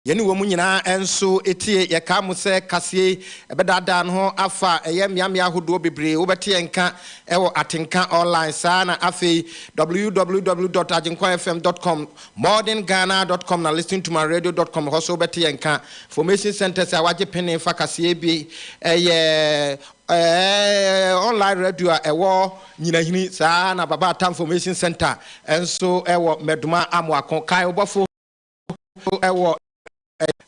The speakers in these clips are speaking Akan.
Yɛne wɔn nyinaa nso tie. Yɛkaa mo sɛ kaseɛ yi bɛdaadaa ne ho afa ɛyɛ mmeammea ahodoɔ bebree. Wobɛte yɛn nka wɔ Atenka Online saa na afei www dot agyenkwafm dot com, modernghana dot com na listentomyradio dot com hɔ so wobɛte yɛn nka. Information centres a wɔagye pene fa kaseɛ bi yɛ online radio a ɛwɔ Nyinahini saa na Baba Atta Information Centre nso wɔ Mmɛdoma Amoako. Kae wo bɔfo. wɔ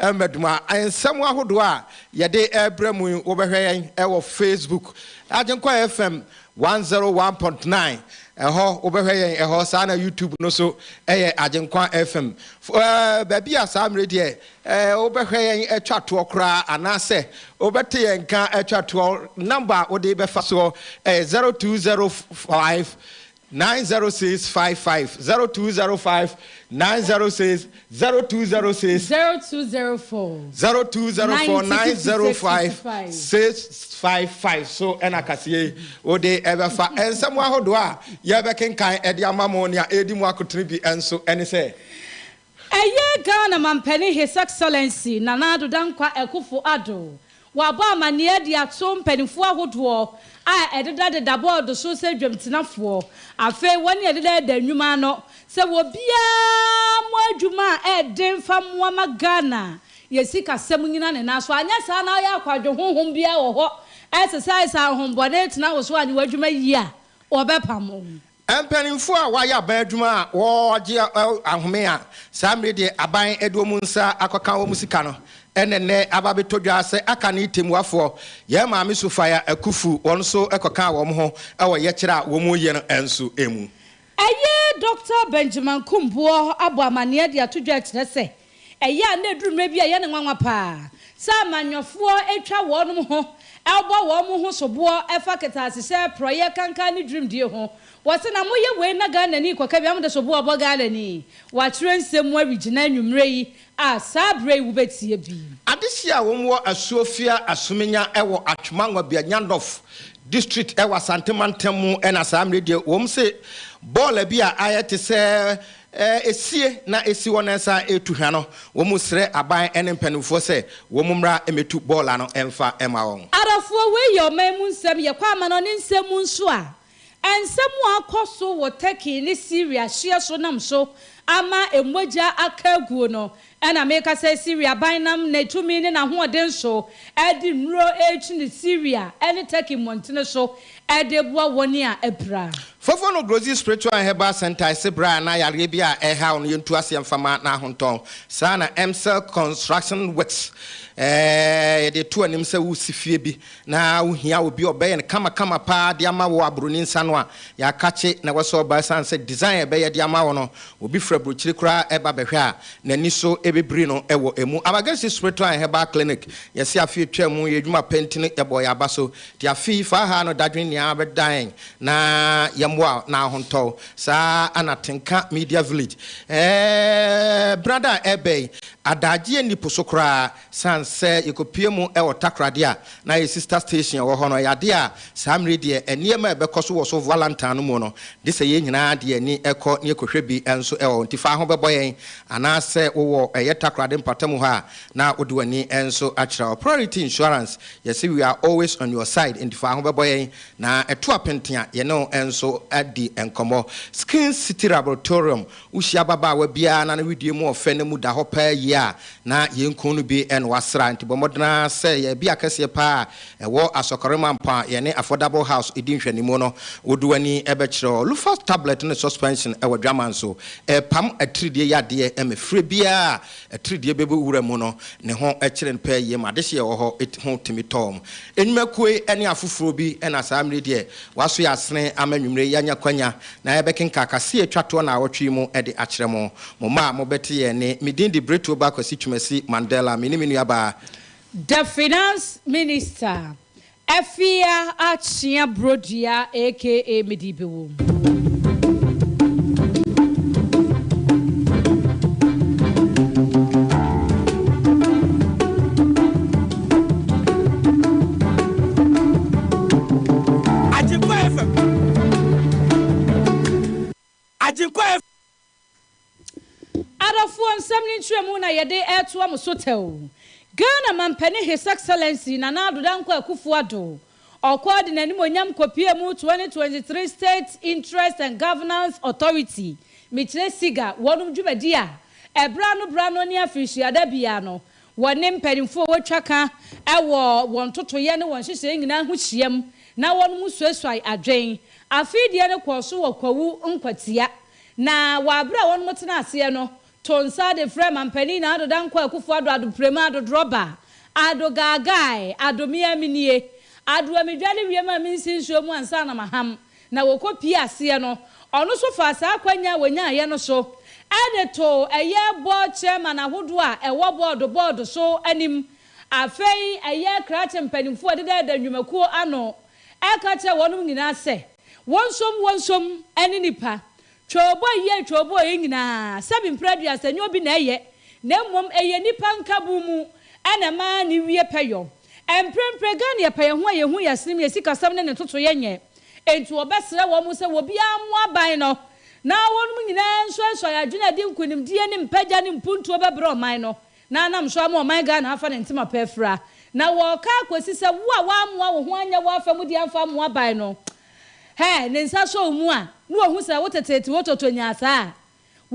Mmɛdoma. Nsɛm ahodoɔ a yɛde rebrɛ mu yi, wobɛhwɛ yɛn wɔ Facebook, Agyenkwa FM 101.9, ɛhɔ wobɛhwɛ yɛn ɛhɔ, saa na YouTube no so ɛyɛ Agyenkwa FM. Baabi a saa mmerɛ deɛ wobɛhwɛ yɛn atwa toɔ koraa anaasɛ wobɛte yɛn nka atwa toɔ, number a wode bɛfa soɔ ɛyɛ 0205 90655 0205 906 0206 0204 0204 90 905 56 655 so ɛna kaseɛ yi wode ɛbɛfa. Nsɛm ahodoɔ a yɛbɛkenkan ɛde ama mo nea ɛredi mu akotene bi nso ɛne sɛ. Ɛyɛ Ghana Mampanin His Excellency Nana Addo Dankwa Akuffo Addo Wɔabɔ amanneɛ de ato mpanimfoɔ ahodoɔ a ɛdedadeda bɔɔdo so sɛ dwamtenafoɔ, afei wɔn a ɛdedadeda nnwuma ano sɛ obiara mmɔ adwuma a ɛyɛ den mfa mmoa ma Ghana yɛn sikasɛm nnyina ne nan so, anyɛ saa na woyɛ akwadwo honhom biara wɔ hɔ ɛsesa sɛ ahohombɔne tena wo so anyɛ w'adwuma yie a, wɔbɛpam wo. Mpanimfoɔ a wɔayɛ aban adwuma a wɔregye ahome a saa mmerɛ yi deɛ aban de wɔn nsa akɔka wɔn sika no na nnɛ aba abɛtɔ dwa sɛ aka ne tɛmmuafoɔ yɛn maame Sophia Akuffo wɔn nso kɔkaa wɔn ho wɔ yɛkyerɛ a wɔreyɛ no nso mu. Ɛyɛ Dɔkta Benjamin Kumbuor abɔ amanneɛ de ato dwa kyerɛ sɛ ɛyɛ a na ɛduru mmerɛ bi a ɛyɛ no nwanwa pa ara sɛ amanyɔfoɔ twa wɔnom ho bɔ wɔn ho soboɔ fa kɛtɛasehyɛ, porɔeɛ, kankan ne dwirimdie ho. Wɔse na moyɛ wei na Ghanani kɔka bi a mode soboɔ bɔ Ghanani. Wɔatwerɛ nsɛm mu awigyina anwummerɛ yi a saa berɛ yi wobɛtie bi. Adehye a wɔn wɔ Asuofia Asumenya wɔ Atwoma Nwabianya North District wɔ Asante mantam mu na saa mmerɛ deɛ wɔn se bɔɔla bi a ayɛ te sɛ Esie na esi hɔ na ɛsan retu hwa no, wɔsrɛ aban ne mpanimfoɔ sɛ wɔmmra mmɛtu bɔɔla no mfa mma wɔn. Adɔfoɔ, wei yɛ ɔman mu nsɛm, yɛkɔ amanɔne nsɛm mu nso a, nsɛm a akɔ so wɔ Turkey ne Syria hyeɛ so nam so ama mogya aka aguo no, Ɛna meka sɛ Syria aban nam ne tumi ne n'ahoɔden so de nnuro rekyini Syria ne Turkey mmɔntene so de reboa wɔn a apira. Fofo no Grozi Spiritual and Herbal Centre ese bere a na yareɛ bi a ɛrehaw no yɛntu aseɛ mfa ma n'ahontɔn. Saa na Emsel Construction Works yɛde to anim sɛ woresi fie bi na wohia obi a ɔbɛyɛ no kamakama paa de ama wo a buroni nsa no a yɛakakye na ɛwɔ sɛ ɔba ɛsiane sɛ design a ɛbɛyɛ de ama wo no obi firi aburokyire koraa ɛba bɛhwɛ a n'ani so bɛbiri no wɔ ɛmu. Abagasi Spiritual and Herbal Clinic yɛse afe atwa mu yɛ adwuma pɛ nti no yɛbɔɔ yɛn aba so nti afe yi fa ha no dadwene nyinaa bɛdan yɛn na yɛmmoa wo na ahontɔ wo. Saa ara na Tenka Media Village ɛɛ benada a ɛreba yi adagyeɛ nni po so koraa Sane sɛ yɛkɔpue mu wɔ Takoradi a na yɛ sister station wɔ hɔ no, ɛyɛ adeɛ a saa mmerɛ yi deɛ nneɛma a ɛbɛkɔ so wɔ so Valentine no mu no, gye sɛ yɛn nyinaa de yɛn ani kɔ na yɛkɔhwɛ bi nso wɔ hɔ. Nti fa ho bɛbɔ yɛn, anaasɛ wowɔ ɛyɛ Takoradi mpatamu hɔ a na wode w'ani nso akyerɛ hɔ. Priority Insurance, yɛse we are always on your side, nti fa ho bɛbɔ yɛn na ɛto apenten a yɛne wo nso adi nkɔmmɔ. Skin City Laboratorium, Wohyia ababaawa biara na ne wedeɛ mu ɔfɛ no mu da hɔ paa yie a, na yɛn kunu no bi na wasra. Nti bɔ mmɔden ara sɛ yɛn bea kɛseɛ paa a ɛwɔ Asɔkɔre Mampɔn a yɛne Affordable House di nhwɛanimu no, wode w'ani bɛkyerɛ hɔ. Lufast tablet ne suspension wɔ dwaman so. Ɛrepam atiridie yadeɛ ma fire biara a atiridie bɛbu wura mu no, ne ho kyere no paa yie ma adehyeɛ wɔ hɔ ho tumi tɔ wɔn. Nnwumakuo yi ne afoforɔ bi na saa mmerɛ yi deɛ wɔaso yɛn asene ama anwummerɛ yi yɛanya kwanya Na yɛbɛkenkan kaseɛ a ɛtwa toɔ naawɔtwe yi mu de akyerɛ mo. Mo mma a mobɛte yɛn nne. Me din de Bretuo Ba Kwasi Twumasi Mandela. Me ne me nuabaa. The Finance Minister, Afia Akyea Brodua aka Medi Bewom. Agyenkwa FM. Agyenkwa FM. Adɔfoɔ, nsɛm no nkyerɛ. nkyerɛmu na yɛde retoa mo so tɛw. Ghana Mampanin His Excellency Nana Addo Dankwa Akufo-Addo, ɔkɔɔ de n'animuonyam kɔpuee mu 2023 State Interest and Governance Authority, mekyerɛ SIGA, wɔnom dwumadi a ɛberɛ ano berɛ ano ne afirihyia da biara no wɔne mpanimfoɔ a wɔtwa ka wɔ wɔn ntotoeɛ ne wɔn nhyehyɛeɛ nyinaa ho hyiam na wɔnom suasuae adwen. Afei deɛ no kɔɔ so wɔ Kwawu Nkwatia. Na wɔ aberɛ a wɔnom tena aseɛ no, to nsa de frɛ Mampanin Nana Addo Dankwa Akufo Addo Addo Premu Addo Drɔba Addo Gaagae Addo Mea Menie Addo a medware wiem a mensi nsuo mu ansa na maham. Na wɔkɔ pie aseɛ no, ɔno nso faa saa akwanya a wɔnyaaeɛ no so de too ɛyɛ board chairman ahodoɔ a ɛwɔ bɔɔdo bɔɔdo so anim. Afei ɛyɛ krakye mpanimfoɔ a ɛdedaada nnwumakuo ano ka kyerɛɛ wɔnom nyinaa sɛ wɔnsom wɔnsom ne nnipa. Twoobo yɛ twoobo yɛ nyinaa, sɛbi mprɛ aduasa nyɛ obi na ɛyɛ, na mmom ɛyɛ nnipa nkabom mu na ɛma ne wie pɛ yɔ. Mprempre Ghana yɛpɛ yɛn ho a yɛhu yɛsenem yɛ sikasɛm ne ne ntotoeɛ nyɛ. Enti wɔbɛsrɛ wɔn sɛ obiara mmoa aban no na wɔnom nyinaa nsuasua adwene a ɛde nkunimdie ne mpagya ne mpuntuo bɛbrɛ ɔman no na anam so ama ɔman Ghana afa ne ntoma pa afira. Na wɔreka akɔsi sɛ wo a woammoa wo ho anyɛ w'afa mu deɛ amfa ammoa aban no, hɛ, ne nsa sɔ wo mu a, na wɔhu sɛ wo teteete wo toto nyaa saa a,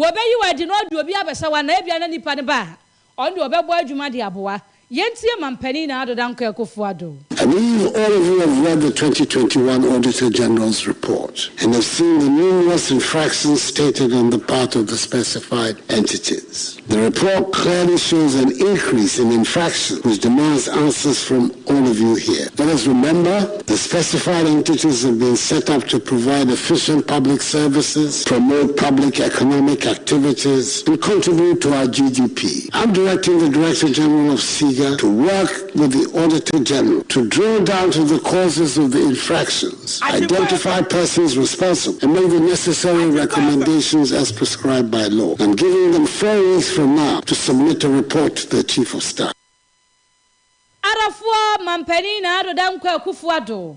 wɔbɛyi wo adi na wɔde obi abɛhyɛ wo anaa ebia na nipa no ba a, ɔno deɛ ɔbɛbɔ adwuma de aboa. Yɛntie Mampanin Nana Addo Dankwa Akufo-Addo. I believe all of you have read the 2021 Auditor General's report and have seen the numerous infractions stated on the part of the specified entities. The report clearly shows an increase in infractions which demands answers from all of you here. Let us remember the specified entities have been set up to provide efficient public services, promote public economic activities, and contribute to our GDP. I'm directing the Director General of SIGA to work with the Auditor General to drill down to the causes of the infractions, identify persons responsible, and make the necessary recommendations as prescribed by law. I'm giving them 4 weeks from now to submit a report to the Chief of Staff. Arafoɔ Mampanin Nana Addo Dankwa Akufo-Addo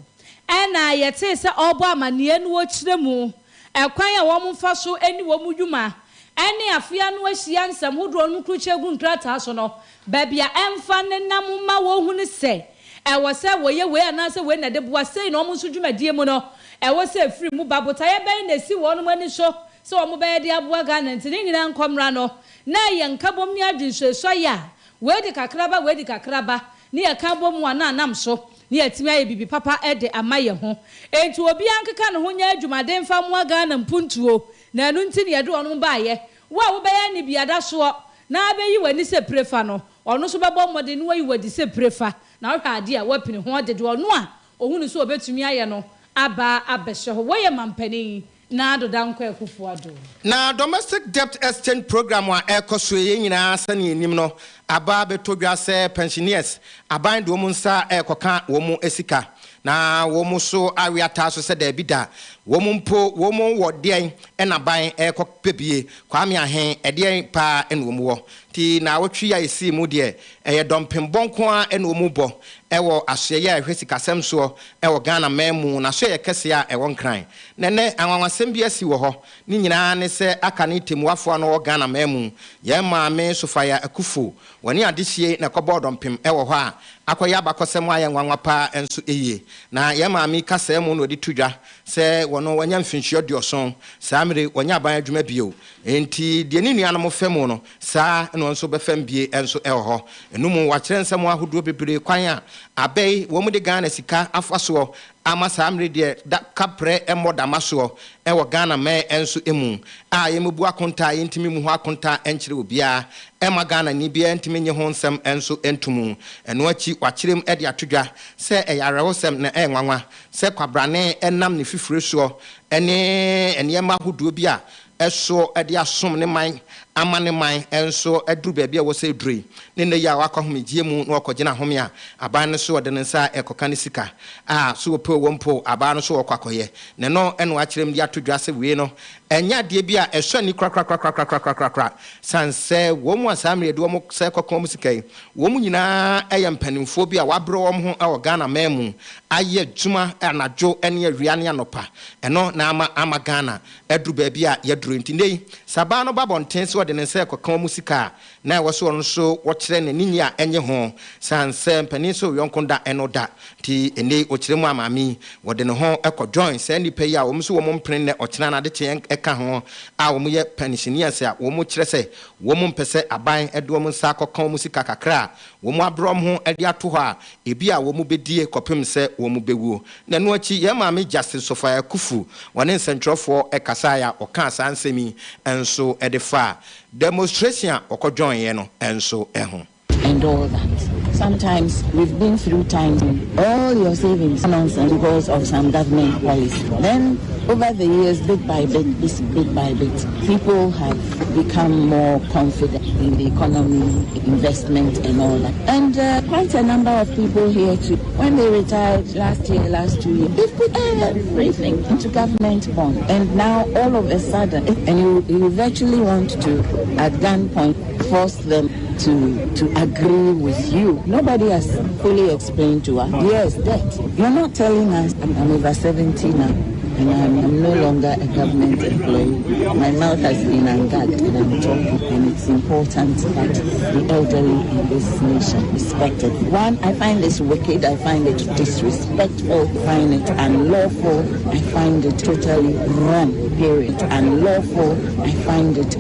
ɛna yɛtee sɛ ɔrebɔ amanneɛ no wɔkyerɛ mu ɛkwan a wɔn mfa so ne wɔn dwuma ɛne afea no ahyia nsɛm hodoɔ no kurukyɛ gu nkrataa so no baabi a ɛmfa ne nam ma wɔn no sɛ ɛwɔ sɛ wɔyɛ wei anaasɛ wei na ɛde boa sei na wɔn nso dwumadie mu no ɛwɔ sɛ efiri mu ba botaeɛ bɛn na esi wɔn ani so sɛ wɔn bɛyɛ de aboa Ghana. Nti ne nyinaa nkɔmra no na yɛ nkabom ne adwensuasua a wei de kakraba, wei de kakraba ne yɛka bɔ mu a na anam so ne yɛtumi ayɛ bibi papa de ama yɛn ho. Enti obiara nkeka ne ho nyɛ adwumaden fa mmoa Ghana mpuntuo na ɛno nti ne yɛde ɔno baayɛ. Wo a wobɛyɛ ne biada soɔ na abɛyi w'ani sɛ pire no, ɔno nso bɛbɔ mmɔden na wayi w'adi sɛ pire fa na wohwɛ adeɛ a woapini ho ɔde deɛ ɔno a ohunu sɛ obɛtumi ayɛ no aba abɛhyɛ hɔ. Wɔyɛ mampanin na Addo Dankwa Akufo-Addo. Na domestic debt exchange program a ɛrekɔ so yɛn nyinaa sɛnea anim no aba bɛtɔ dwa sɛ pensioners aban de wɔn nsa ɛrekɔka wɔn sika na wɔn nso awe ataa so sɛ daabi da, wɔn mpo wɔn wɔ deɛn ɛna aban ɛrekɔ pɛbie Kwame Ahen ɛdeɛn paa ɛna wɔn wɔ nti na awɔtwe a yɛsii mu deɛ ɛyɛ dɔmpem nko a ɛna wɔn bɔ ɛwɔ asoɛyɛ a ɛhwɛ sikasɛm soɔ ɛwɔ Ghana man mu na asoɛyɛ kɛseɛ a ɛwɔ Nkran na ɛnɛ anwanwasɛm bi asi wɔ hɔ. Ne nyinaa ne sɛ aka ne temmuafoɔ no wɔ Ghana man mu, yɛn maame Sophia Akuffo, wɔne adehyie na ɛkɔbɔɔ dɔmpem ɛwɔ hɔ a akɔyɛ abakɔsɛm a yɛ nwanwa paa nso ɛyie. Na yɛn maame kasaa mu na ɔde to dwa sɛ wɔno wɔanya mfinhyia 70, saa mmere wɔnyɛ aban adwuma bio, nti deɛ ne nuanom fɛ mu no saa na wɔn nso bɛfɛm bie nso ɛwɔ hɔ. Ɛno mu wakyerɛ nsɛm ahodoɔ bebree kwan a abɛyi wɔn de Ghana sika afa soɔ ama saa mmere deɛ da kaprɛ mmɔ dama soɔ ɛwɔ Ghana mɛn nso mu a yɛmɛbu akonta a yɛntumi mu ho akonta nkyerɛ obiara ɛma Ghana ni biara ntumi nye ho nsɛm nso ntomu. Ɛno akyi wakyerɛ mu de ato dwa sɛ ɛyɛ awerɛhosɛm na ɛyɛ nwanwa sɛ kwabrane ɛnam ne fifire soɔ ɛne nneɛma ahodoɔ bi a ɛso ɛde asom ne man ama ne man nso aduru baabi a wɔsɛ duru yi ne nne yi a wakɔ ahomegye mu na wakɔgyina ahome a aban no so ɔde ne nsa ɛkɔka ne sika a so wɔpɛ wɔ mpo aban no so wɔkɔ akɔyɛ ne no. Ɛna wakyerɛ mu de ato dwa sɛ wei no ɛnyɛ adeɛ bi a ɛsɔ ani korakorakorakorakorakorakora san sɛ wɔn mu a saa mmerɛ de wɔn sɛ kɔka wɔn sika yi, wɔn mu nyinaa ɛyɛ mpanimfoɔ bi a wabrɛ wɔn ho ɛwɔ Ghana man mu ayɛ adwuma anadwo ne awia ne anɔpa. Ɛno na ama Ghana aduru baabi a yɛduru. Nti nnɛ yi sɛ aban no ba bɔnten sɛ sɛ ɔde ne nsa ɛkɔka wɔn sika a, na ɛwɔ sɛ ɔno nso wɔkyerɛ n'ani nye a ɛnye ho san sɛ mpanin sɛ oyɔnko da ɛno da. Nti ɛnɛ ɔkyerɛ mu a, maame yi wɔde ne ho ɛkɔ join saa nnipa yi a wɔn nso wɔn mpene nnɛ ɔkyena no adekyeɛ ɛka ho a wɔn yɛ pensioners a wɔn kyerɛ sɛ wɔn mpɛ sɛ aban ɛde wɔn nsa akɔka wɔn sika kakra a wɔn abrɛ wɔn ho ɛde ato hɔ a ebi a wɔn bɛdie kɔpem sɛ wɔn bɛwuo. Na ɛno akyi, yɛn maame Justice Sophia Akuffo wɔne nsɛntwerɛfoɔ ɛkasaeɛ a ɔkaa saa nsɛm yi nso ɛde fa demonstration a ɔkɔ join no nso ɛho. And all that. Sometimes we've been through times all your savings nonsense because of some government policy. Then over the years, bit by bit, bit by bit, people have become more confident in the economy, investment and all that. And quite a number of people here too, when they retired last year, last 2 years, they've put everything into government bond. And now all of a sudden, and you virtually want to, at gunpoint, force them to agree with you. Nobody has fully explained to us. Yes, debt. You're not telling us. I'm over 70 now, and I'm no longer a government employee. My mouth has been ungagged and I'm talking, and it's important that the elderly in this nation respected. One, I find this wicked, I find it disrespectful, I find it unlawful, I find it totally wrong, period. Unlawful, I find it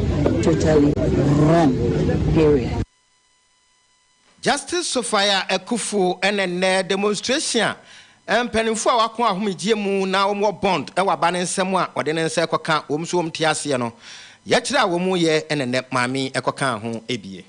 totally wrong, period. Justice Sophia Akuffo ɛna nnɛ demonstration a mpanimfoɔ a wako ahomegye mu na wɔn wɔ bond ɛwɔ aba ne nsɛm a ɔde ne nsa ɛkɔka wɔn nso wɔn te aseɛ no, yɛkyerɛ a wɔn yɛ ɛna nnɛ maame ɛkɔka ho ebie.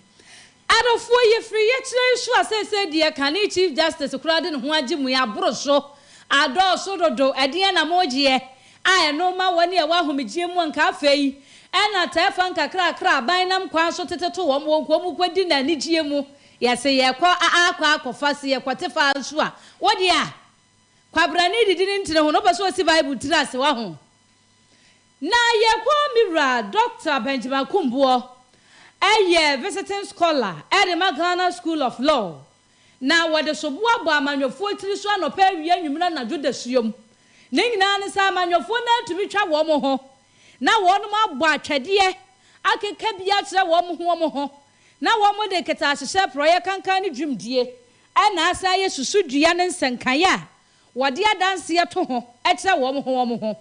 Adɔfoɔ, yɛfiri yɛkyerɛ nso a, seesei deɛ kane Chief Justice koraa de ne ho agye mu yɛ aboro so adɔɔso dodo. Ɛdeɛ na mogyeɛ a ɛno ma wɔne ɛwɔ ahomegye mu nka afei ɛna tɛɛfa nkakrakra aban nam kwan so tete to wɔn wɔn kɔn mu kɔdi n'anigye mu. Yɛsɛ yɛkɔ akɔ akɔfa se yɛkɔte fa nso a, wodeɛ a kwabrane didi ne ntene ho no wopɛ sɛ ɔsi Bible tiri ase wa ho. Na yɛkɔ mewura Dr Benjamin Kunbuor, ɛyɛ visiting scholar ɛde ma Ghana School of Law, na wɔde soboa bɔ amanyɔfoɔ tiri so anɔpɛ, awia, anwummerɛ, anadwo, da suom. Ne nyinaa ne sɛ amanyɔfoɔ no atumi twa wɔn ho na wɔn abɔ atwɛdeɛ akeka bi akyerɛ wɔn ho wɔn ho, na wɔn de keta ahyehyɛ porɔyɛ kankan ne dwumdie ɛna asa ayɛ susudua ne nsɛnkaeɛ a wɔde adanseɛ to ho ɛkyerɛ wɔn ho wɔn ho.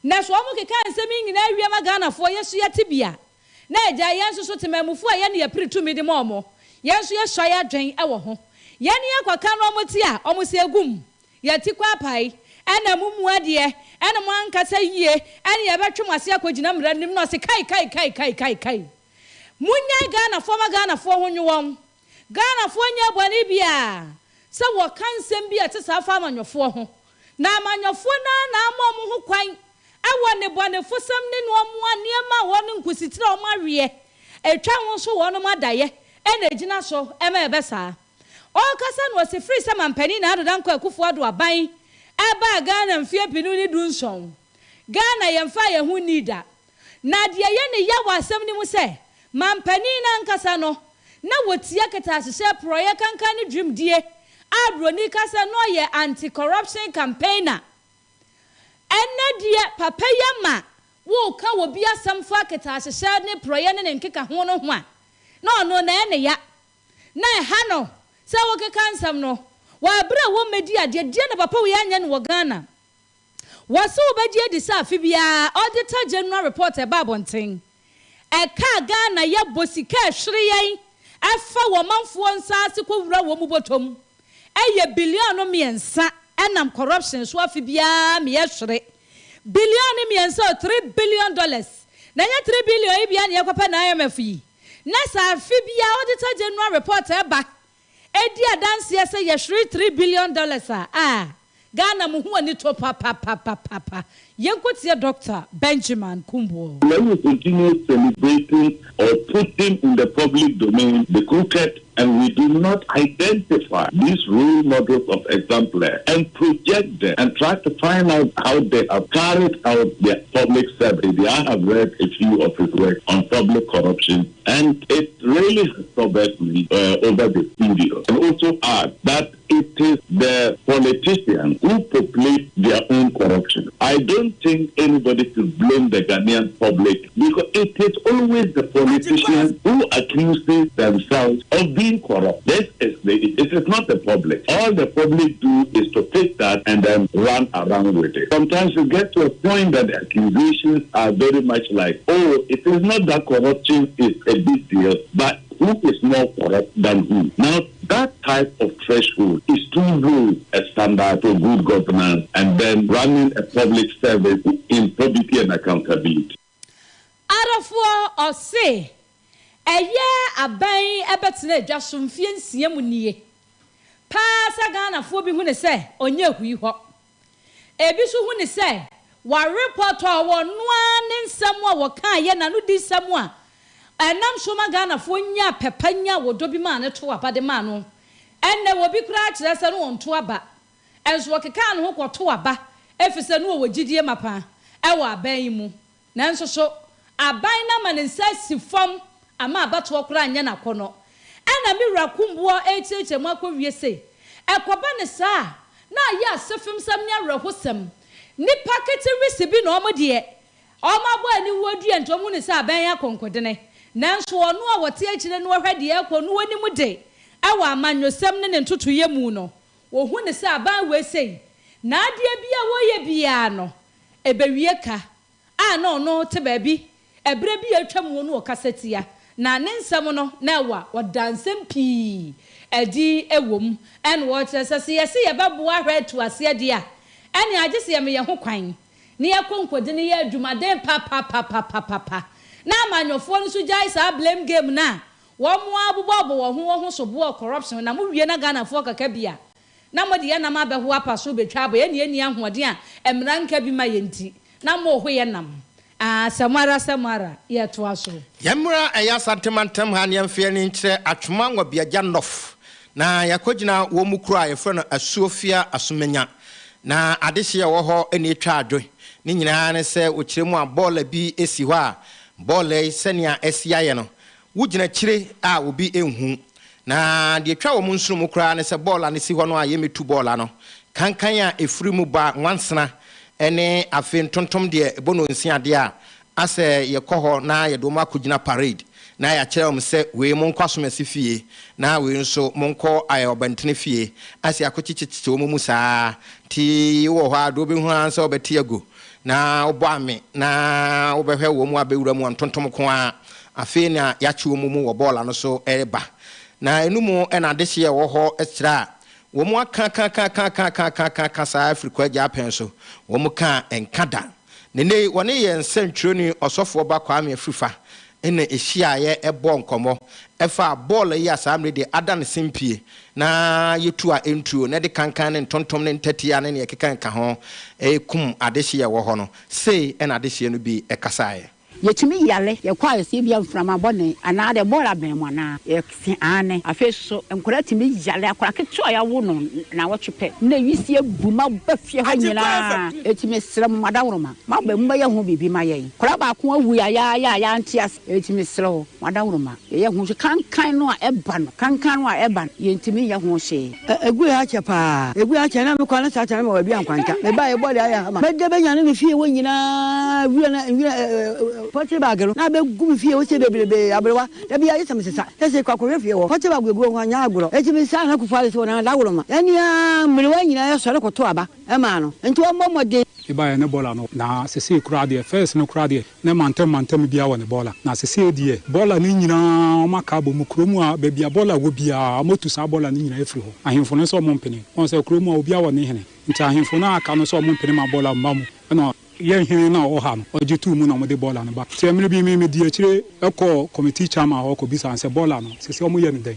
Na so wɔn keka nsɛm yi nyinaa wie ma Ghanafoɔ yɛ so yɛte bia na agya yɛn nso so temamufoɔ a yɛne yɛpere tumi de ma ɔmo, yɛn nso yɛsɔ yɛ adwen ɛwɔ ho. Yɛn yɛ kɔka no ɔmo ti a ɔmo si egum yɛti kɔ apae ɛna mu mu adeɛ ɛna mo ankasa yie ɛna yɛbɛtwe mo ase akɔgyina mmerɛ nim na ɔsi kai kai kai kai kai kai. Munyae Ghanafoɔ ma Ghanafoɔ ho nwo wɔn. Ghanafoɔ nyɛ bɔne bia sɛ wɔka nsɛm bi a ɛte saa fa amanyɔfoɔ ho, na amanyɔfoɔ naa na ama ɔmo ho kwan ɛwɔ ne bɔnefosɛm ne nneɛma nneɛma a wɔn nkusitire a wɔn aweɛ atwa ho nso wɔn adayɛ ɛna egyina so ɛma ɛbɛ saa. Ɔrekasa no, ɔsi firi sɛ mampanin na Addo Dankwa Akufo Addo aban ɛbaa Ghana mfeɛ 2017, Ghana yɛmfa yɛn ho ni da. Na deɛ yɛ ne ya wɔ asɛm no mu sɛ mampanin n'ankasa no na wɔtia keta ahyehyɛ porɔyɛ kankan ne dwumdie a buroni kasa na ɔyɛ anti-corruption campaigner. Ɛnɛ deɛ papa yi ama wɔreka wɔ bi asɛm fa keta ahyehyɛ ne porɔyɛ ne ne nkeka ho no ho a, na ɔno na ɛne ya na ɛha no sɛ wɔkeka nsɛm no wɔ abere a wɔmmɛdi adeɛ deɛ na papa wei anyɛ no wɔ Ghana. Wɔsɛ wobɛgye adi sɛ afe biara Auditor General report ɛba abɔnten ɛka Ghana yɛbɔ sika ɛhwere yɛn ɛfa wɔ manfoɔ nsa ase kɔwura wɔ mu bɔtɔm ɛyɛ billion 3 ɛnam corruption so. Afe biara meyɛ hwere billion 3 o, $3 billion. Na ɛnyɛ 3 billion yi bia ne yɛkɔpɛ na IMF yi na sɛ afe biara Auditor General report ɛba edi adanseɛ sɛ yɛhwere $3 billion a Ghana mu ho ani to papapapapa. Yɛnkɔtie Dr Benjamin Kunbuor. When we continue celebrating or putting in the public domain the crooked and we do not identify these role models of exemplary and project them and try to find out how they have carried out their public service. I have read a few of his works on public corruption, and it really has sobered me over the period. And also add that it is the politicians who populate their own corruption. I don't think anybody should blame the Ghanaian public because it is always the politicians who accuse themselves of being corrupt. This is the, it is not the public. All the public do is to take that and then run around with it. Sometimes you get to a point that the accusations are very much like, oh, it is not that corruption is a big deal, but who is more corrupt than who? Now, that type of threshold is too low a standard for good governance and then running a public service in probity and accountability. Adɔfoɔ, ɔse ɛyɛ aban ɛbɛtena adwa so mfeɛ 6 mu nie paa sɛ Ghanafoɔ bi hu ne sɛ ɔnyɛ hui hɔ. Ebi nso hu ne sɛ wɔarepɔtɔ a wɔnoa ne nsɛm a wɔka yɛ n'ano di nsɛm a ɛnam so ma Ghanafoɔ nya pɛpɛ nya wɔdɔ bi maa ne to aba de maa no. Ɛnnɛ wɔbi koraa kyerɛ sɛ no wɔnto aba. Ɛnso wɔkeka ne ho kɔto aba ɛfiri sɛ no wɔwɔ gyidie mapa ɛwɔ aban yi mu. Nanso so aban no ama ne nsa si fam ama abatoɔ koraa nyɛ n'akɔnɔ. Ɛna me wura Kumboɔ ɛrekyerɛkyerɛ mu akɔwie se ɛkɔba ne saa na ayɛ asefemsɛm ne awerɛhosɛm. Nipa ketewisi bi na ɔmo deɛ ɔmo abɔ aniwuo dua nti ɔmo ne sɛ aban yɛ akɔnkɔdene. Nanso ɔno a wɔte akyire no wɔhwɛ deɛ ɛkɔ no wɔnim de ɛwɔ amanyɔsɛm ne ne ntotoyɛ mu no wɔhu ne sɛ aban wei sei na adeɛ bi a wɔyɛ biara no ɛbɛwie ka a na ɔno te baabi ɛberɛ bi a atwa mu no ɔkasa tia na ne nsɛm no na ɛwɔ a wɔda nsɛm pii ɛdi ɛwɔ mu ɛna wɔkyerɛ sɛ sɛ yɛsi yɛbɛboa ahwɛ atu aseɛ deɛ a ɛne agye sɛ yɛmɛ yɛn ho kwan ne yɛkɔ nkɔdi ne yɛ adwumaden papapapapapa na amanyɔfoɔ no nso gyae saa blame game na wɔn mo abobɔbɔ wɔn ho so boɔ corruption na mo wie na Ghanafoɔ kaka bi a na mo de yɛn nam abɛho apa so betwa abɔ yɛn ne yɛn ni ahoɔden a mmara nka bi ma yɛn ti na mo ho yɛ nam sɛmara sɛmara yɛtoa so. Yɛmmra ɛyɛ Asantemantam ha ne yɛmfeɛ ne nkyerɛ Atwoma Nwabiagya North na yɛakɔgyina wɔn mu kuro a yɛfrɛ no Asuofia Asomanya na adehyeɛ wɔ hɔ ne atwa adwo ne nyinaa ne sɛ wɔkyerɛ mu a bɔɔla bi si hɔ a bɔɔla yi sɛnea ɛsi ayɛ no wogyina kyire a obi nhu na deɛ twa wɔn nsono mu koraa ne sɛ bɔɔla no si hɔ no a yɛmɛtu bɔɔla no kankan a ɛfiri mu ba nwansena ɛne afei ntontom deɛ ɛbɔ no nsi adeɛ a asɛ yɛkɔ hɔ na yɛde wɔn akɔgyina parade na yɛakyerɛ wɔn sɛ wei monkɔ asomasi fie na wei nso monkɔ ɔbɛntene fie asɛ yɛakɔkyekyekye wɔn mu saa nti wɔ hɔ a deɛ wobɛhu ara sɛ wobɛte agu na wobɔ ame na wobɛhwɛ wɔn mu abɛwura mu ntontom ko a afei na yɛakye wɔn mu wɔ bɔɔla no so ɛreba na ɛnu ɛna adehyeɛ wɔ hɔ kyerɛ a wɔn mu aka ka ka ka ka ka ka ka ka saa afiri kɔ agya apɛn so wɔn mu ka nka da ne ne wɔne yɛn nsɛntwerɛni ɔsɔfoɔ ba Kwame Afrifa ɛna ehyiaeɛ ɛbɔ nkɔmɔ ɛfa bɔɔl yi a saa mmerɛ deɛ ada ne sempie na yɛtu a ɛntuo na ɛde kankan ne ntontom ne ntatia ne nea ɛkeka nka ho ɛkum adehyeɛ wɔ hɔ no sei ɛna adehyeɛ no bi ɛkasaeɛ. Yɛtumi yare yɛkɔ a yɛsɛ bia mframa bɔne anaa de bɔɔla bɛn mu anaa yɛse aane. Afei so nkwadaa tumi yare akwadaa ketewa a yɛawo no na wɔtwe pɛ na wisie bu ma ba fie hɔ nyinaa. Ɛtumi srɛ mo madaworoma maba mu bɛyɛ ho biribi ma yɛn. Akwadaa baako awu a yɛayɛ a yɛante ase. Ɛtumi srɛ wo madaworoma yɛyɛ ho hwee kankan no a ɛba no kankan no a ɛba no yɛntumi nyɛ ho hwee. Egu yɛ akyɛ paa egu yɛ akyɛ na mekɔ ne saa kyɛ na ma baabi ankwanta meba yɛ bɔɔla ayɛ hama mɛde bɛnya ne me fie wɔ nyinaa wura na nwura pɔtɛ baage no na bɛgu me fie wɔ sɛ bebrebe aberewa da bi ayɛ sɛ mesesa sɛ kɔ akɔhwɛ fie hɔ pɔtɛ baage gu hɔ anya agorɔ eti me saa na kufu ale sɛ wɔn adaworoma ɛnea mmerewa nyinaa yɛsɔre kɔto aba ɛmaa no nti wɔmmɔ mmɔden. Ɛbaeɛ ne bɔɔla no na sesei koraa deɛ first no koraa deɛ ne mantam biara wɔ ne bɔɔla na sesei deɛ bɔɔla no nyinaa ɔma ka abɔ mu kurom a baabi a bɔɔla wɔ biara ɔmɔtu saa bɔɔla no nyinaa afiri hɔ. Ahemfo no nso ɔmo mpene wɔn sɛ kurom a obiara wɔ ne hene nti ahemfo no aka no sɛ ɔmo mpene ma bɔɔla mma mu ɛna yɛn hene no a ɔwɔ ha no ɔgye tuu mu na ɔmode bɔɔla no ba. Nti mmerɛ bi me medi akyire ɛkɔ committee chairman hɔ kɔbisa sɛ bɔɔla no sesei ɔmo yɛ no dɛn.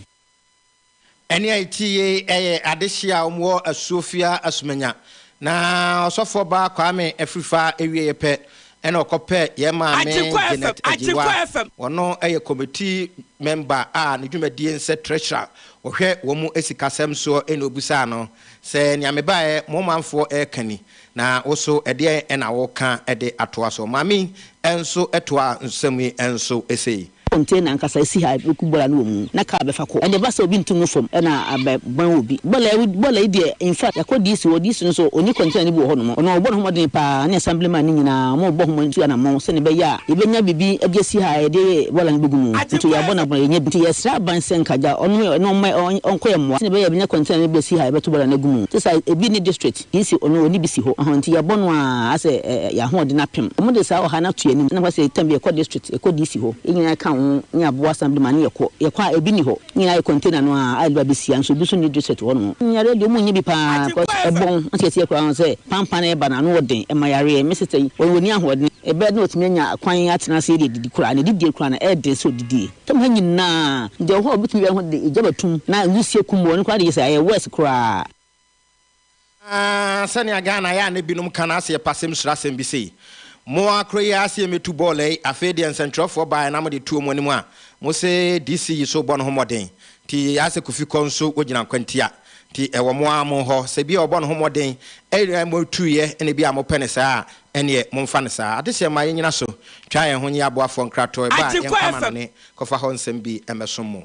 Ɛne a ɛti yei ɛyɛ adehye a ɔmowɔ Asuofia Asomanya na ɔsɔfoɔ ba Kwame Afrifa ewie yɛ pɛ ɛna ɔkɔpɛ yɛn maame Janet Agyewa ɔno ɛyɛ committee member a ne dwumadie nsɛ treasurer wɔhwɛ wɔn mu esikasɛm soɔ ɛna obusaa no sɛ nea mebaeɛ mo manfoɔ ɛreka ni na woso ɛdeɛ ɛna wɔka ɛde atoa so. Maame ɛnso ɛtoa nsɛm yi ɛnso ɛsei. Container ankasa esi ha a yɛbɛgu bɔɔla no wɔ mu na car bɛfa kɔ. Ɛnde ɛba sɛ obi nto ngu fam na abɛ bɔn obi. Bɔɔla yi bɔɔla yi deɛ infact yɛakɔ DC hɔ, DC no nso ɔnni container no bi wɔ hɔ nom. Ɔno ɔbɔ ne ho mmɔden paa ne assemblyman no nyinaa wɔbɔ ho tu anammɔn sɛdeɛ ɛbɛyɛ a yɛbɛnya biribi de asi ha a yɛde bɔɔla no bɛgu mu. Nti yɛabɔ no abona yɛnnya bi. Nti yɛsrɛ aban sɛ nka gya ɔno na ɔmma ɔnkɔ yɛn mmoa sɛdeɛ ɛbɛyɛ a yɛbɛnya container no bi asi ha a yɛbɛto bɔɔla no agu mu. Te sɛ ebi nni district. DC ɔno ɔnni bi si hɔ. Ɔhɔ nti yɛabɔ no ara asɛ yɛn ahoɔden apem. Wɔde saa ɔha no ato yɛn anim na wɔasɛ tam bi yɛkɔ district. Yɛkɔ DC hɔ, yɛn nyinaa ka ho ne aboa assembly man ne yɛkɔ. Yɛkɔ a ebi nni hɔ, ne nyinaa yɛ container no ara a yɛde ba bɛsi ha nso ebi nso nni district hɔ nom. Yareɛ deɛ wɔn nyɛ bi paa because ɛbɔn nti yɛte yɛ koraa sɛ pampan na ɛba no ano wɔ den ɛma yareɛ. Me sister yi ɔnni ahoɔden ɛbɛyɛ na watumi anya kwan atena ase de adidi koraa, ne didie koraa no ɛyɛ den sɛ ɔdidie. Tam ha nyinaa deɛ ɛwɔ hɔ a ɔbɛtumi biara ho de egya bɛtum na nwusie kum wɔn koraa de yɛ sɛ ɛyɛ worse koraa. Aah sɛnea Ghana yɛ a na binom ka no ase yɛ pasɛm suro asɛm bi sei. Mo ara koro yi ara se yɛmɛtu bɔɔla yi, afei deɛ nsɛntwerɛfoɔ baeɛ na mode tuo mo anim a, mo se DC yi so bɔ ne ho mmɔden nti ayɛ sɛ Kofi kɔ nso wogyina nkwantia nti ɛwɔ mo ara mo hɔ. Sɛ bi a ɔbɔ ne ho mmɔden ɛna motuiɛ ɛna bi a mopɛ no saa a ɛneɛ momfa no saa. Adehyeɛ mma yɛnyina so twa yɛn ho nye aboafoɔ nkratoɔ ɛba a Agyenkwa yɛnkɔ FM. amanɔne kɔfa hɔ nsɛm bi mmɛsom mo.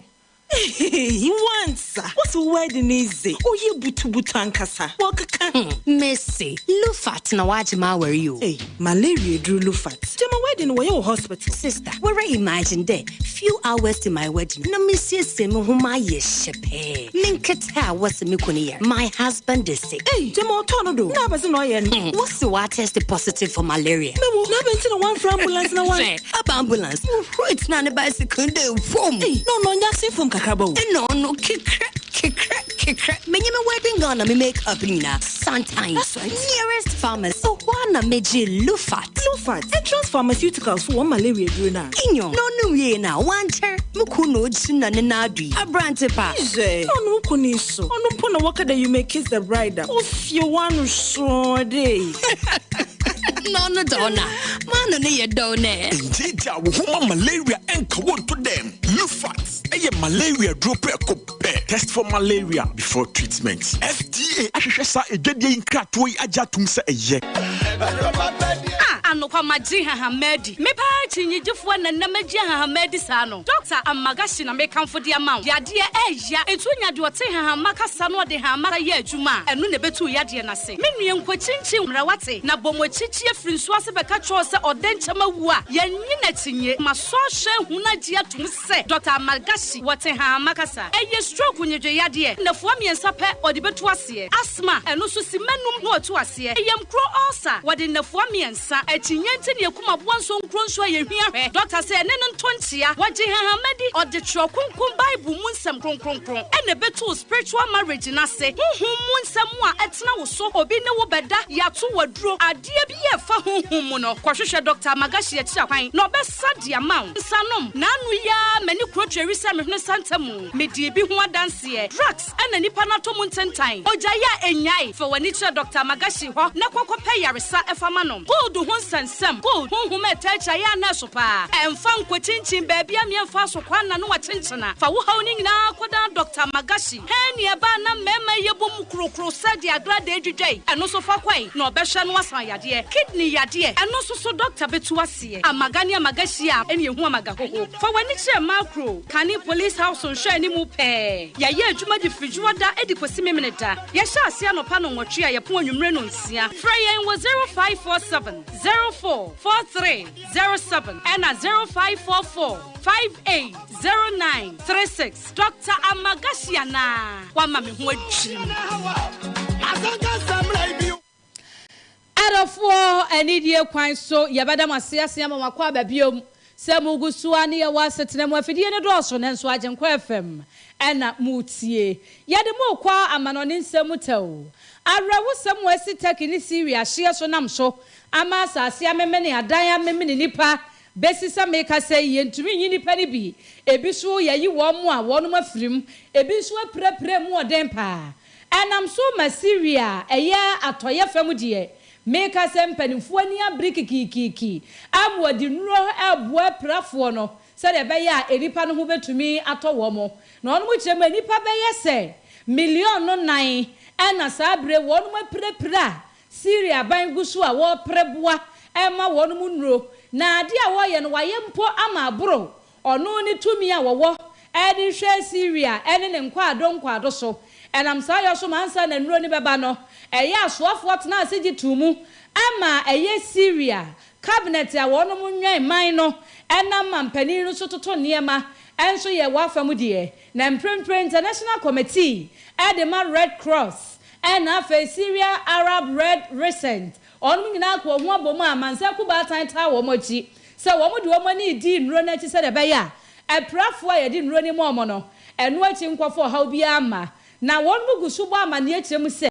Eii wansa wose wo wedding yi dze ɔyɛ butubutu ankasa wɔkeka. Hmm mese Lufat na wagye m'awar yi o. Ei malaria eduru Lufat. Gyama wedding no wɔyɛ wɔ hospital. Sister woara imagine dɛ few hours to my wedding na mesiesie me ho mayɛ hyɛpɛɛ me nketse a wɔse me kun yar my husband is sick. Ei gyama ɔtɔɔ no do na abɛdze na ɔyɛ no. Hmm wose ɔatest positive for malaria. Mewo na abɛn ntsi na wɔammfrɛ ambulance na wɔan. Hwɛ aba ambulance. Wohuroi tsenaa ne bicycle no do fom. Ei, na ɔno ɔnnyɛ asen fom kakraba o. Nna ɔno kekrɛ, kekrɛ, kekrɛ. Menye me wedding gown na me make up nyina santan. That's right. Nearest pharmacy, hɔ ara na megyee Lufat. Lufat, Entrance Pharmaceuticals fo hɔn malaria edur no a. Nyew, na ɔnom wiei no a, ɔannkyɛr, mo kun na ogyina ne nan do yi. Aberantse pa. Hwɛ, na ɔno wo kun yi so, ɔno mpo na wɔka dɛ you may kiss the bride a, ofie w'ano sɔɔ dɛ. Na ɔno dze ɔno a, m'ano no yɛ dɛw nɛ. Ntiatia wo ho ma malaria nka wo nto dɛm. Lufat yɛ malaria duro prɛko pɛ. Test for malaria before treatment. FDA ahwehwɛ saa adwadie yi nkratoɔ yi agye atom sɛ ɛyɛ. Ah, anokwa magye nhahamma adi. Me paa akyinnyegyefoɔ na nnɛ magye nhahamma adi saa no. Dɔkta Amagashi na mekamfo de ama wo. Yadeɛ ɛɛya, enti wonya deɛ ɔte nhahamma kasa na ɔde nhahamma yɛ adwuma a, ɛno na ɛbɛtu wo yadeɛ no ase. Me nua nkɔkyinkyin mmra wate, na bɔ mo akyikyi afiri nsuo ase bɛka kyerɛ wo sɛ ɔdɛnkyɛm awu a, yɛnnye no akyinnye. Masɔ ahwɛ ahu no agye atom sɛ Dɔkta Amalgashi wɔ Tehama kasa. Ɛyɛ stroke nnwedwe yadeɛ, nnafua mmiɛnsa pɛ ɔde bɛtu aseɛ. Asthma, ɛno nso simma num na watu aseɛ. Yamkuro ulcer, wɔde nnafua mmiɛnsa. Akyinnye nti na yɛkum aboa nso nkuro nso a yɛhwia hwɛ. Dɔkta sɛ ɛne no nto nkyea. Wɔgye nhahama di, ɔde twerɛ kronkron Bible mu nsɛm kronkronkron ɛna ɛbɛtu wo spiritual marriage no ase. Honhom mu nsɛm a ɛtena wo so, obi ne wo bɛda, yɛato wo aduro, adeɛ bi a ɛfa honhom mu no, kɔhwehwɛ Dɔkta Magashi akyiri akwan na ɔbɛsa de ama wo. Nsanom, N'ano yi ara m'ani kuro tweri sɛ me hwene santa mu. Medii bi ho adanseɛ. Drugs ɛna nipa no atɔ mu ntentan. Ogyae a ɛnnyae. Fa w'ani kyerɛ Dɔkta Magashi hɔ na kɔ kɔpɛ yaresa fa ma no. Gold ho nsɛnsɛm, Gold, honhom a ɛtaa akyi ayɛ a na ɛso paa. Ɛmfa nkɔkyinkyin baabi a meɛmfa so kwan na no akyenkyena. Fa wo haw no nyinaa kɔdan Dɔkta Magashi. Hɛn nea ɛbaa na mmarima yi yɛbɔ mu krokro sɛ deɛ agradaa dwidwa yi, ɛno nso fa kɔe na ɔbɛhwɛ no asan yadeɛ, kidney yadeɛ, ɛno nso so dɔkta bɛtu aseɛ. Amaga ne amaga hyia a ɛne ɛhu amaga hoho. Fa w'ani kyerɛ Makro, kane police house nhwɛ anim pɛɛ. Yɛayɛ adwuma de firi Dwoada de kɔsi Memeneda. Yɛhyɛ aseɛ anɔpa nnɔnwɔtwe a yɛpɔn anwummere nnɔnsia. Frɛ yɛn wɔ 0547 04 43 07 ɛna 0544 58 09 36. Doctor Amagashi anaa? Wama me ho adwiri me. Adɔfoɔ, anidie kwan so, yɛbɛda mo ase asen ama mo akɔ aba biom. Sɛ mogu so ara ne yɛwɔ asetena mu, afidie no dɔɔso nanso Agyenkwa FM na moretie. Yɛde mo rekɔ amanɔne nsɛm mu tɛw. Awerɛhosɛm a asi Turkey ne Syria hyeɛ so nam so ama asase amemene, adan amemene nnipa Besi sɛ merekasa yi, yɛntumi nyi nnipa no bi. Ebi nso yɛayi wɔn a wɔnom afirim, ebi nso apirapira mu ɔden paa. Ɛnam so ma Syria a ɛyɛ atɔeɛ fam deɛ, meka sɛ mpanimfoɔ ani abere kikiikiki ama wɔde nnuro reboa apirafoɔ no sɛdeɛ ɛbɛyɛ a nnipa no ho bɛtumi atɔ wɔn. Na wɔnom kyerɛ mu a nnipa bɛyɛ sɛ miliɔno nan na saa berɛ yi wɔnom apirapira Syria aban gu so a wɔrepere boa rema wɔnom nnuro, na adeɛ a wɔreyɛ no wɔayɛ mpo ama aboro. Ɔno ne tumi a wɔwɔ de hwɛ Syria ne ne nkwaado nkwaado so. Ɛnam saa yɔ so ma ansa na nnuro no bɛba no, ɛyɛ asoafoɔ tenaa ase gye too mu ma ɛyɛ Syria cabinet a wɔnom nwɛn man no nam mampanin no so toto nneɛma nso yɛ wɔ afa mu deɛ. Na mprempren International Committee de ma Red Cross ɛna afei Syria Arab Red Recent wɔnom nyinaa ka wɔn ho abɔ mu a amansan kubaatan taa wɔn akyi sɛ wɔn de wɔn ani redi nnuro no akyi sɛdeɛ ɛbɛyɛ a apirafoɔ a yɛde nnuro no ma wɔn no ɛno akyi nkɔfa ɔhaw biara mma. Na wɔnom gu so bɔ amaneɛ kyerɛ mu sɛ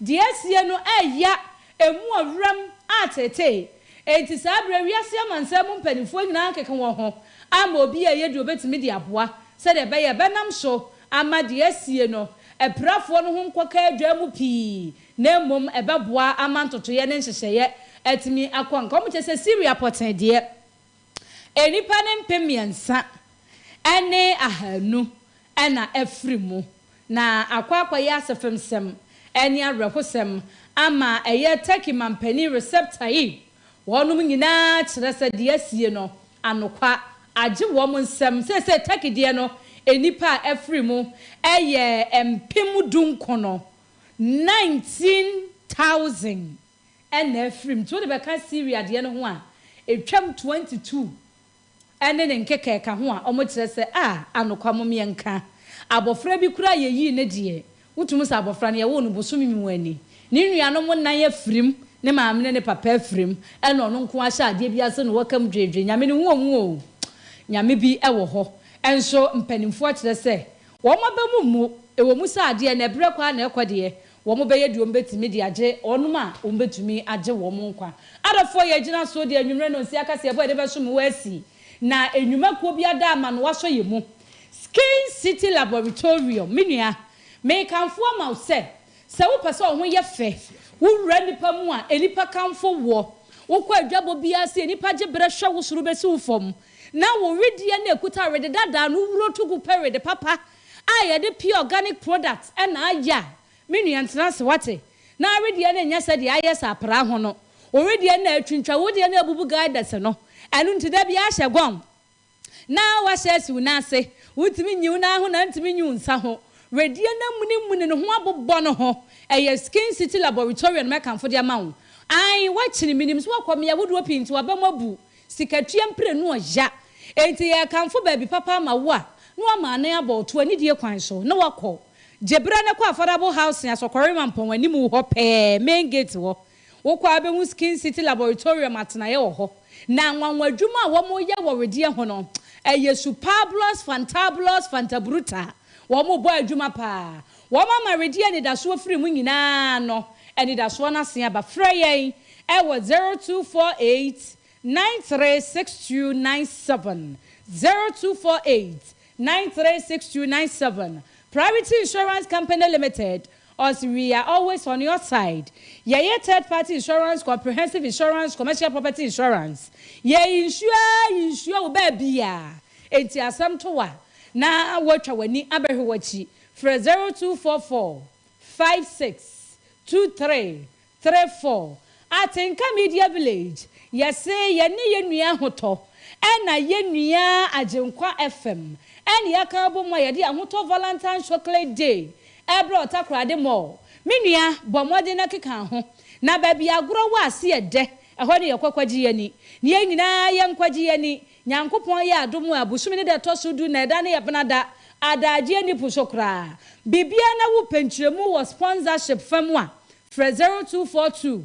deɛ asie no ɛya emu ɔwerɛm atetee. Enti saa berɛ wiase amansan mu mpanimfoɔ nyinaa keka wɔn ho ama obi a ɛyɛ deɛ obɛtumi de aboa sɛdeɛ ɛbɛyɛ ɛbɛnam so ama deɛ asie no apirafoɔ no ho nkɔka adwa mu pii na mmom ɛbɛboa ama ntotoeɛ ne nhyehyɛeɛ atumi akɔ nka. Wɔn kyerɛ sɛ Syria pɔtee deɛ nnipa ne 3200 ɛna afiri mu na akɔ akɔyɛ asɛfɛmsɛm ɛne awerɛhosɛm ama ɛyɛ Turkey mampanin Recep Tayyip wɔnom nyinaa kyerɛ sɛ deɛ asie no anokwa agye wɔn nsɛm sɛsɛ Turkey deɛ no nnipa a afiri mu ɛyɛ 19,000 19,000 ɛna afiri mu. Nti wode bɛka Syria deɛ no ho a ɛtwam 22 ɛne ne nkekɛɛka ho a ɔmo kyerɛ sɛ a anokwa mo mmiɛnka abɔfra bi kura yɛyii ne deɛ wotumi sɛ abɔfra no yɛwoo no bosome mu ani ne nuanom nan afirim ne maame ne ne papa afirim ɛna ɔno nko ahyɛ adeɛ bi ase na wɔkam dwedwe nyame ne ho ɔmu o nyame bi ɛwɔ hɔ. Ɛnso mpanimfoɔ kyerɛ sɛ wɔn aba mu mu ɛwɔ mu sɛ adeɛ na ɛbrɛ kɔ a na ɛkɔ deɛ wɔn bɛyɛ deɛ wɔn bɛtumi de agye wɔn a wɔn bɛtumi agye wɔn nkwa. Adɔfoɔ yɛ gyina so deɛ enwummerɛ no nsi akasi ɛbɔ yɛde bɛso mu asi na enwumakuo bi ada ama no wasɔ yɛ mu Skin City Laboratorium. Me nua, meekamfo ama wo sɛ sɛ wopɛ sɛ ɔho yɛ fɛ wowura nipa mu a nipa kamfo wɔ wokɔ adwabɔ biara sɛ nipa gye berɛ hwɛ wo soro bɛsi wo fam na wo wedeɛ na ekuta wede dadaa no wuro to gu pɛ wede papa a yɛde pure organic product ɛna ayɛ a me nua ntena ase wate na awedeɛ no nyɛ sɛ deɛ ayɛ sɛ apra ho no owedeɛ no atwintwa wodeɛ no abubu guidance no ɛno nti da bi ahyɛ gɔm na wahyɛ asi wo n'ase wotumi nyi wo nan ho na ntumi nyi wo nsa ho wedeɛ no munimuni ne ho abobɔ no ho ɛyɛ Skin City Laboratory no mɛkamfo de ama wo ae wakyini minim so wakɔ mmea wodoɔ pii nti wabɛm abu sikatua mprenu ɔya enti yɛkamfo baabi papa ama wo a na wama anan abɔ ɔto anidie kwan so na wakɔ gyebra ne kɔ Affordable Housing Asɔkɔre ma mpɔn anim hɔ pɛɛ main gate hɔ wokɔ abɛhu Skin City Laboratorium atenaeɛ wɔ hɔ na nwanwa adwuma a wɔn yɛ wɔ wedeɛ ho no ɛyɛ superbulous fantabulous fantabruta wɔn bɔ adwuma paa wɔn ama wedeɛ anidasoɔ firi mu nyinaa no anidasoɔ no ase aba. Frɛ yɛn ɛwɔ 0248 936297, 0248 936297. Priority Insurance Company Limited, us we are always on your side. Yɛyɛ third party insurance, comprehensive insurance, commercial property insurance. Yɛ insure wo baabi a enti asɛm to wa na wɔatwa w'ani abɛhwɛ w'akyi. Frɛ 0244 56 23 34. Atenka Media Village, yɛse yɛne yɛ nua Ahotɔ ɛna yɛ nua Agyenkwa FM ɛne yɛaka abɔ mu a yɛde Ahotɔ Valentine Chocolate Day ɛbrɛ Ɔtakorade Mall. Me nua, bɔ mmɔden na keka ho na baabi agorɔ wɔ ase yɛ dɛ ɛhɔ ne yɛkɔ kɔgye yɛni ne yɛn nyinaa yɛ nkwagye yɛni. Nyankopɔn yɛ adom a abosome ne da ɛtɔ so 10 na ɛda ne yɛ bena da adagye ani po so koraa biribiara na wo pɛnkyerɛmu wɔ sponsorship fam a frɛ 0242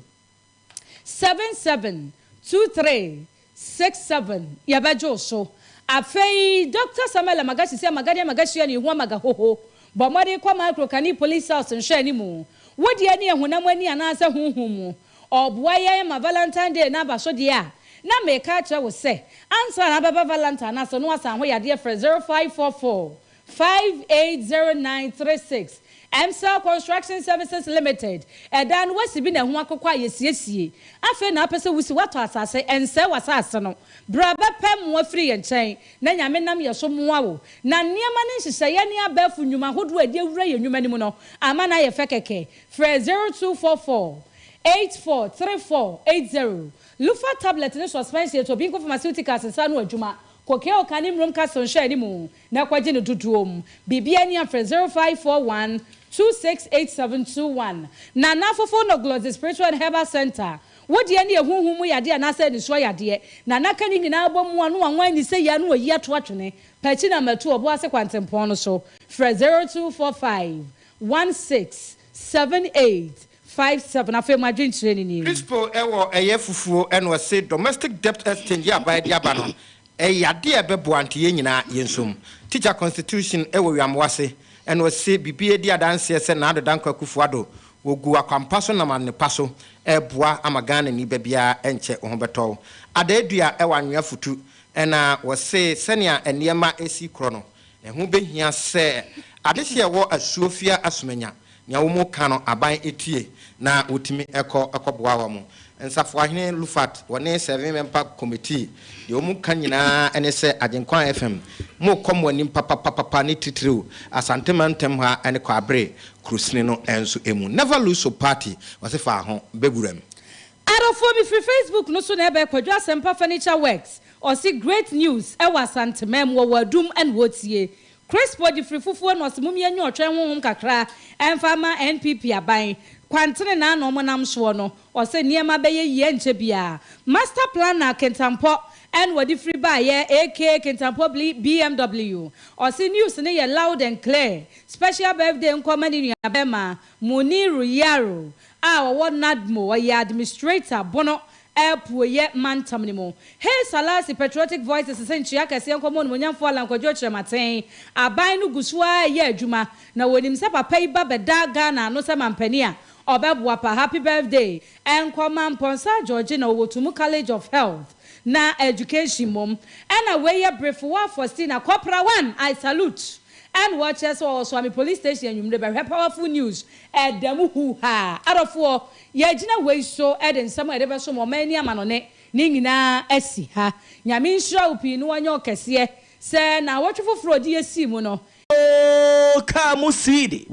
77 23 67 yɛbɛgye wo so. Afei Dr Samuel Amagasi sɛ amagade amagahyia ne ehu amagahoho bɔ mmɔden kɔ Microcani Police House nhwɛ anim wodeɛ ne ɛhonam ani anaasɛ honhom mu ɔboa yɛn ma Valentine Day n'aba so deɛ a na meka kyerɛ wo sɛ ansa na abɛba Valentine ase no asan ho yadeɛ. Frɛ 0544 580936. Emsel Construction Services Limited, ɛdan no wasi bi na ɛho akokɔ a yɛsiesie afei na apɛ sɛ wusi watɔ asase ɛnsɛ w'asase no bra bɛpɛ mmoa firi yɛn nkyɛn na nyame nam yɛ so mmoa wo na nneɛma ne nhyehyɛeɛ ne abɛɛfo nnwuma ahodoɔ a ɛde awura yɛn nnwuma no mu no ama no ayɛ fɛ kɛkɛ. Frɛ 0244 843480. Lufa tablet ne suspension to Binko Pharmaceuticals nsa no adwuma. Kokeo Kane Mmrom Castle nhwɛ anim na kɔgye no dodoɔ mu. Biribiara ni a frɛ 0541 268721. Nana Fofo Noglozi Spiritual and Herbal Centre, Wo deɛ ne yɛ honhom mu yadeɛ anaasɛ anisoɔ yadeɛ. Nana ka ne nyinaa bɔ mu a na wanwan ani sɛ yea na wayi ato atwene. Pakyi na matu Ɔboase kwantempɔn no so. Frɛ 0245 16 78 57. Afei mo adwenkyerɛ no nie. Crispo wɔ ɛyɛ fufuo ɛna ɔse domestic debt exchange yi a aban de aba no ɛyɛ adeɛ a ɛbɛboa nti yɛn nyinaa yɛnsom. Teacher constitution wɔ Wiamoase ɛna ɔse biribi adi adanseɛ sɛ Nado Dankwa Akufo Addo wɔgu akwampa so nam anepa so ɛreboa ama Ghanani ba biara ɛnkyɛ wo ho bɛtɔ wo. Adaadua wɔ Anwea Futu ɛna wɔse sɛnea nneɛma ɛsi korɔ no ɛho bɛhia sɛ adehyeɛ ɛwɔ Asuofia Asumanya Nea wɔka no aban tie na wotumi kɔ kɔboa wɔn. Nsafoahene Lufat wɔne Seven Member Committee deɛ wɔka nyinaa ne sɛ Agyenkwa FM mokɔ mo anim papapapapa ne titiriw Asante mantam ha ne Kwaabere kurosini no nso mu. Never lose hope party wɔse fa ho bɛwuram. Adɔfoɔ me firi Facebook no so na ɛbɛ Kwadwo Asɛmpa Furniture Works ɔse great news ɛwɔ Asanteman mu wɔwɔ adum ɛna wɔtie Crispo de firi fufuo na ɔse mom yɛnyɛ ɔtwɛn honhom kakra ɛmfa mma NPP aban kwan tenenaa na ɔmo nam soɔ no ɔse nneɛma bɛyɛ yie ɛnkyɛ biaa Master planner Kintampɔ ɛna ɔde firi baeɛ aka Kintampɔ bli BMW ɔse news no yɛ loud and clear Special birthday nkɔ ma ne nua bɛɛma Muniru Yaro a ɔwɔ NADMO ɔyɛ administrator Bono Apueeɛ mantam no mu. Hey Salasi Patriotic Voices se nkyea kɛseɛ nkɔma Onimuonyamfoɔ Allan Kwadwo Kyerematen. Aban no gu so ara reyɛ adwuma na wɔnim sɛ papa yi ba bɛda Ghana ano sɛ mampanin a ɔbɛboa pa. Happy birthday nkɔma Mpɔnsa Georgina ɔwɔ Tumu College of Health na Education mmom. Ɛna wei yɛ Brefowaa Faustina Corporal One I salute ɛna wɔkyerɛ sɛ ɔwɔ Suame Police Station anwummere bɛhwɛ powerful news ɛda mu huuhaa. Adɔfoɔ Yɛagyina wei so de nsɛm a yɛde bɛsom ɔman ni amanɔne ne nyinaa asi ha. Nyame nhyira wo pii na ɔnyɛ wo kɛseɛ sɛ naawɔtwe foforɔ a ɔde yɛ sii mu no. Oo kaa mu siidi.